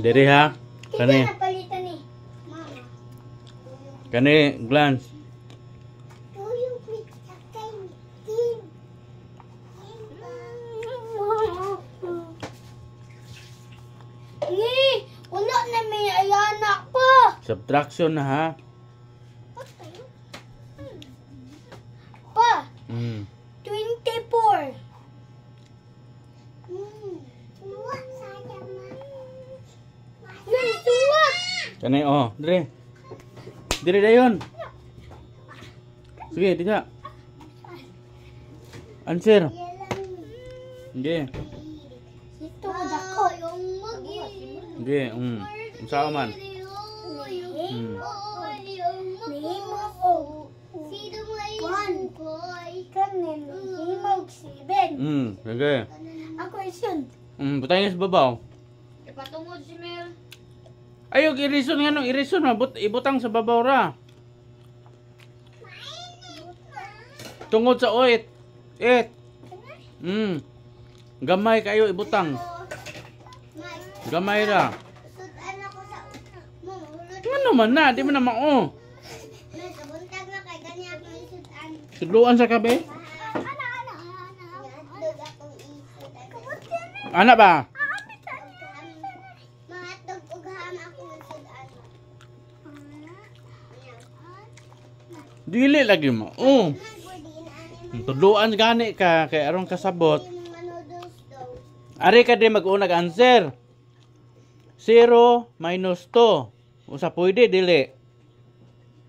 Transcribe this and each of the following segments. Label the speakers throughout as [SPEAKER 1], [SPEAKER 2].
[SPEAKER 1] Diri ha. Kani.
[SPEAKER 2] Napalitan ni mama.
[SPEAKER 1] Kani glance.
[SPEAKER 2] Ni, wala na may ayana pa.
[SPEAKER 1] Subtraction na ha.
[SPEAKER 2] Pa.
[SPEAKER 1] 24. Kani oh, dire. Dire dayon. Sige, dita. Answer. Sige.
[SPEAKER 2] Ito dako.
[SPEAKER 1] Sige, Unsa man?
[SPEAKER 2] One. Kanin, himog 7.
[SPEAKER 1] Sige.
[SPEAKER 2] Ako isun.
[SPEAKER 1] Butang sa babaw.
[SPEAKER 3] Ipatungod si Mel.
[SPEAKER 1] Ayaw, irison nga nung irison ha. Ibutang sa babaw ra. Tungod sa 8. 8. Gamay kayo ibutang. Gamay ra. Ano man na? Di man na mao. Sudluan sa kabe? Ana ba? Dili lagi mo. Oh. Tudluan gani ka kay aron kasabot. Ari ka di mag-unag answer. 0 minus 2. Usa pwede dili.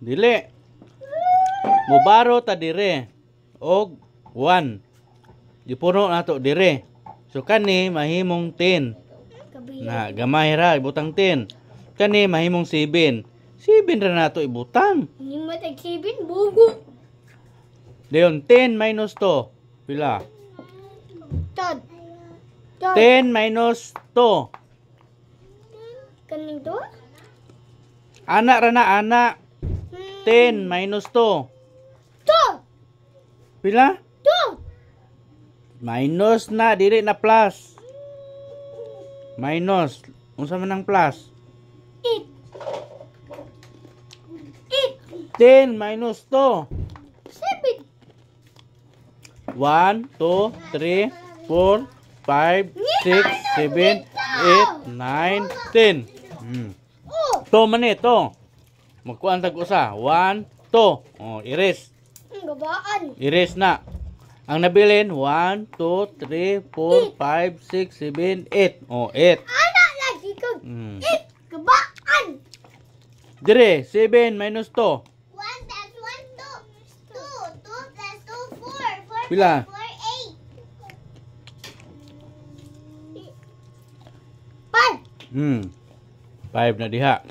[SPEAKER 1] Dili. Mubaro ta dire og 1. Gipuno nato dire. So kani mahimong 10. Na gamay ra ibutang 10. Kani mahimong 7. 7 ra nato ibutang.
[SPEAKER 2] Hindi tag 7 bugo.
[SPEAKER 1] Dayon 10 minus 2. Pila?
[SPEAKER 2] 10.
[SPEAKER 1] 10 minus 2.
[SPEAKER 2] Kaning 2?
[SPEAKER 1] Ana ra na ana. 10 minus 2.
[SPEAKER 2] 2.
[SPEAKER 1] Pila?
[SPEAKER 2] 2.
[SPEAKER 1] Minus na dili na plus. Minus. Unsa man ang plus?
[SPEAKER 2] 8.
[SPEAKER 1] 10 minus 2.
[SPEAKER 2] 7.
[SPEAKER 1] 1, 2, 3, 4, 5, 6, 7, 8, 9, 10. 2 man ni, 2. Magkuan tag usa. 1, 2. Oh, iris.
[SPEAKER 2] Gabaan.
[SPEAKER 1] Iris na. Ang nabilin, 1, 2, 3, 4, 5, 6, 7, 8. Oh, 8.
[SPEAKER 2] Ana lagi ko. 8. Gabaan.
[SPEAKER 1] Dire, 7 minus 2.
[SPEAKER 2] 1 plus 1, 2. 2. 2 plus 2, 4. 4
[SPEAKER 1] Pila?
[SPEAKER 2] plus 4, 8. 5.
[SPEAKER 1] 5 na diha.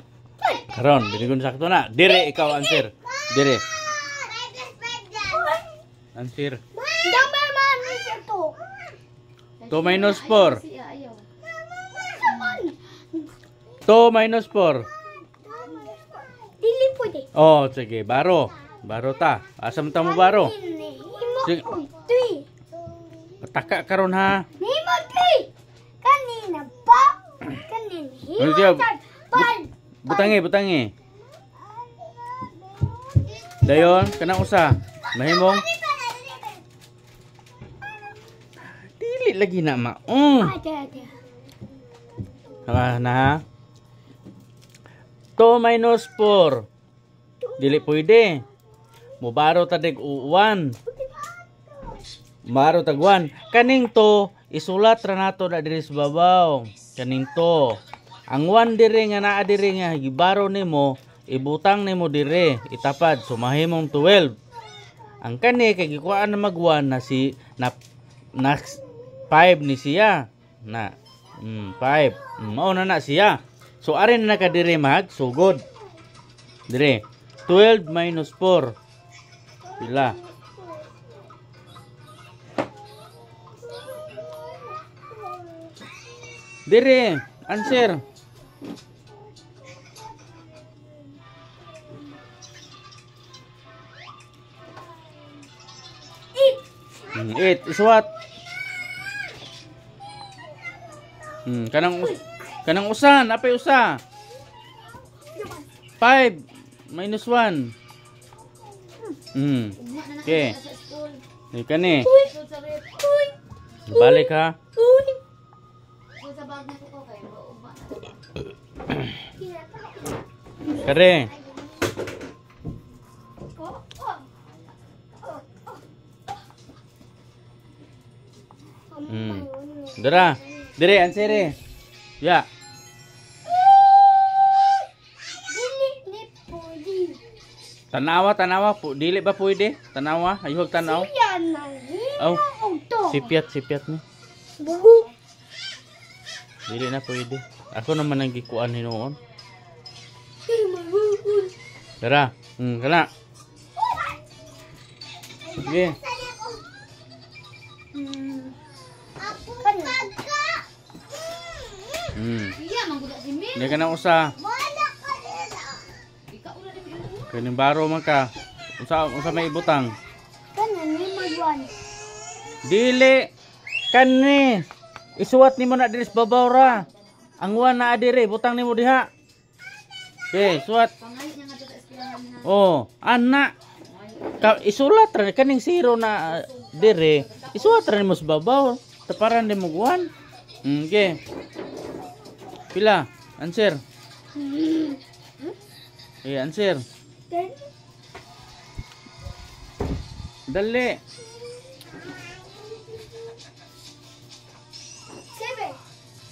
[SPEAKER 1] Karon, dili ko sakto na. Dire ikaw answer. Dire.
[SPEAKER 2] 5 plus 5 plus.
[SPEAKER 1] Answer.
[SPEAKER 2] Number man is 2.
[SPEAKER 1] 2 minus 4. 2 minus 4.
[SPEAKER 2] Dili pwede.
[SPEAKER 1] Oh, sige, baro. Baro ta. Asa man ta mo baro? Sige.
[SPEAKER 2] Himo 3.
[SPEAKER 1] Pataka karon ha.
[SPEAKER 2] Himo 3. Kanina pa. Kanina himo
[SPEAKER 1] Ano siya?
[SPEAKER 2] 5.
[SPEAKER 1] Butangi, butangi. Dayon, kanang usa. Mahimong dili lagi na ma.
[SPEAKER 2] Ate, ate.
[SPEAKER 1] Na, na ha. 2 minus 4. Dili pwede. Mubaro ta dig 1. Mubaro tag 1. Kaning 2, isulat ra nato na diri sa babaw. Kaning 2. Ang 1 diri nga naa diri nga gibaro nimo, ibutang nimo dire, itapad so mahimong 12. Ang kani kay gikuhaan na mag 1 na si na, na 5 ni siya. Na 5. Mao na na siya. So ari na naka diri mag sugod. Dire 12 minus 4. Pila? Dire, answer. 8 is what? Kanang Kanang usa, napay usa. 5 minus 1. Okay. Di kani. Balik ha. Kare. Dara. Dire answer. Ya. Tanawa, tanawa. Dili ba pwede? Tanawa, ayuhag tanaw. Oh, sipiat, sipiat ni. Dili na pwede. Ako naman ang gikuan hinuon. Tara, kana. Sige. Hindi ka na usa. Kaning baro man ka. Unsa may ibutang?
[SPEAKER 2] Kanan ni magwan.
[SPEAKER 1] Dili kani. Isuwat nimo na diri sa babaw ra. Ang 1 na diri, butang nimo diha. Okay, suwat. Oh, ana. Ka isulat ra kaning 0 na diri. Isuwat ra nimo sa babaw. Taparan nimo 1. Okay. Pila? Answer. Eh, answer. Dali.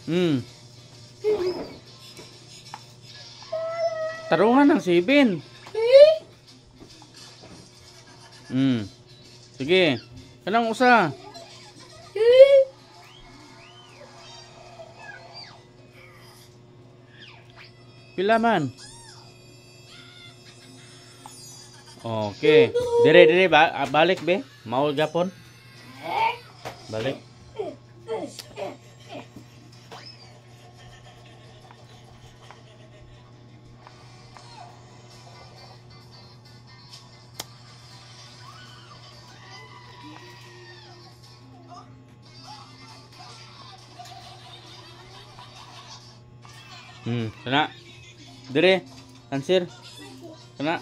[SPEAKER 2] 7.
[SPEAKER 1] Tarungan ng 7. Sige. Kanang usa. Pila man? Okay. Dire dire ba balik be. Mao gapon. Balik. Kana. Dire. Answer. Kana.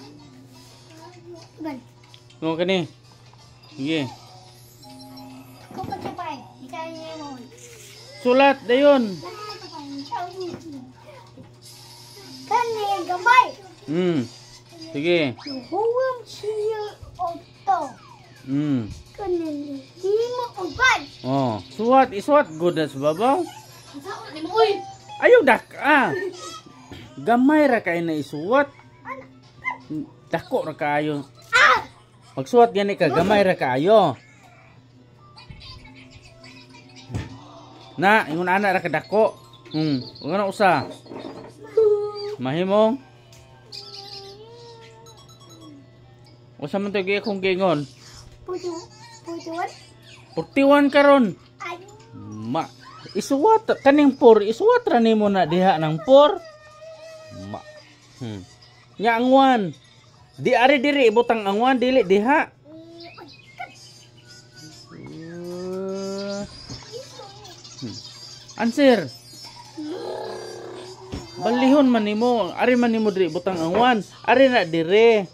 [SPEAKER 1] No kani. Sige. Sulat dayon.
[SPEAKER 2] Kani gamay.
[SPEAKER 1] Sige.
[SPEAKER 2] Huwam siya oto. Kani lima uban.
[SPEAKER 1] Oh, suwat isuwat good as babaw. Ayaw dak ah. Gamay ra kay na isuwat. Dako ra kaayo. Magsuwat gani ka gamay ra kaayo. Na, ingon ana ra kadako. Ug ana usa. Mahimong. Usa man to gi akong giingon?
[SPEAKER 2] 41.
[SPEAKER 1] 41 karon. Ma, isuwat kaning 4, isuwat ra nimo na diha ng 4. Ma. Nya ang 1. Di ari diri ibutang ang 1 dili diha. Answer. Balihon man nimo, ari man nimo diri ibutang ang 1, ari na dire.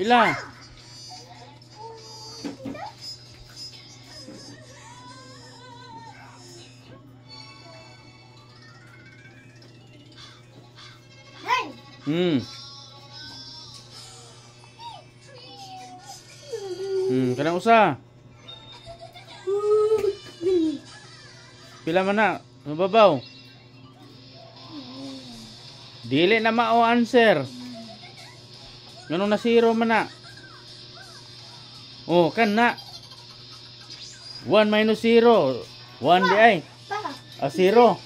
[SPEAKER 1] Pila? Kanang usa. Pila man na? Mababaw. Dili na mao answer. Ngano na 0 man na? Oh, kan na. 1 minus 0. 1 di ay. Ah, 0.